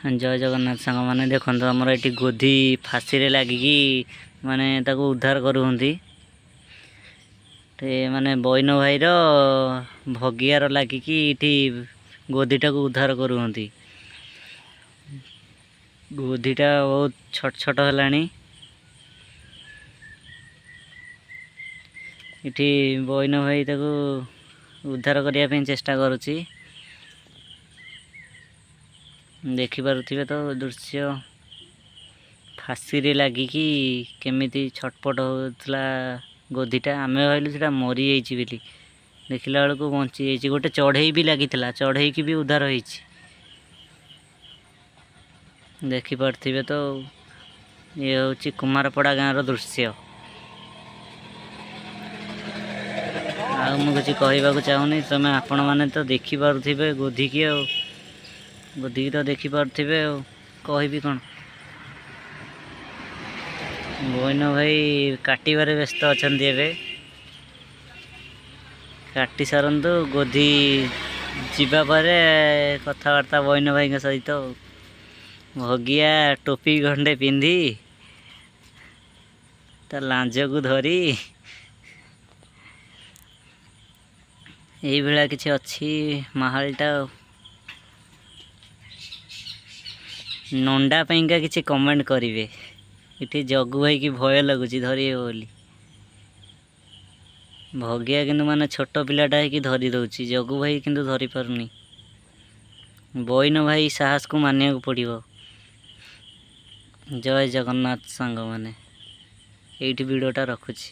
ଜୟ ଜଗନ୍ନାଥ ସାଙ୍ଗମାନେ। ଦେଖନ୍ତୁ, ଆମର ଏଠି ଗୋଧି ଫାଶୀରେ ଲାଗିକି ମାନେ ତାକୁ ଉଦ୍ଧାର କରୁଛନ୍ତି। ମାନେ ବୈନ ଭାଇର ଭଗିଆର ଲାଗିକି ଏଠି ଗୋଧିଟାକୁ ଉଦ୍ଧାର କରୁଛନ୍ତି। ଗୋଧିଟା ବହୁତ ଛୋଟ ଛୋଟ ହେଲାଣି। ଏଠି ବୈନ ଭାଇ ତାକୁ ଉଦ୍ଧାର କରିବା ପାଇଁ ଚେଷ୍ଟା କରୁଛି। ଦେଖିପାରୁଥିବେ ତ ଦୃଶ୍ୟ, ଫାଶୀରେ ଲାଗିକି କେମିତି ଛଟପଟ ହେଉଥିଲା ଗୋଧିଟା। ଆମେ ଭାବିଲୁ ସେଇଟା ମରିଯାଇଛି ବୋଲି, ଦେଖିଲା ବେଳକୁ ବଞ୍ଚିଯାଇଛି। ଗୋଟେ ଚଢ଼େଇ ବି ଲାଗିଥିଲା, ଚଢ଼େଇକି ବି ଉଦ୍ଧାର ହେଇଛି। ଦେଖିପାରୁଥିବେ ତ, ଇଏ ହେଉଛି କୁମାରପଡ଼ା ଗାଁର ଦୃଶ୍ୟ। ଆଉ ମୁଁ କିଛି କହିବାକୁ ଚାହୁଁନି। ତମେ ଆପଣମାନେ ତ ଦେଖିପାରୁଥିବେ ଗୋଧିକି, ଆଉ ଗୋଧିକି ତ ଦେଖିପାରୁଥିବେ, ଆଉ କହିବି କ'ଣ? ବୈନ ଭାଇ କାଟିବାରେ ବ୍ୟସ୍ତ ଅଛନ୍ତି ଏବେ। କାଟି ସାରନ୍ତୁ, ଗୋଧି ଯିବା ପରେ କଥାବାର୍ତ୍ତା ବୈନ ଭାଇଙ୍କ ସହିତ। ଭଗିଆ ଟୋପି ଖଣ୍ଡେ ପିନ୍ଧି, ତା ଲାଞ୍ଜକୁ ଧରି ଏଇଭଳିଆ କିଛି ଅଛି ମାହୋଲଟା। ନଣ୍ଡା ପାଇଁକା କିଛି କମେଣ୍ଟ କରିବେ। ଏଠି ଜଗୁ ଭାଇକି ଭୟ ଲାଗୁଛି ଧରିବେ ବୋଲି। ଭଗିଆ କିନ୍ତୁ ମାନେ ଛୋଟ ପିଲାଟା ହେଇକି ଧରି ଦେଉଛି, ଜଗୁ ଭାଇ କିନ୍ତୁ ଧରିପାରୁନି। ବୈନ ଭାଇ ସାହସକୁ ମାନିବାକୁ ପଡ଼ିବ। ଜୟ ଜଗନ୍ନାଥ ସାଙ୍ଗମାନେ, ଏଇଠି ଭିଡ଼ିଓଟା ରଖୁଛି।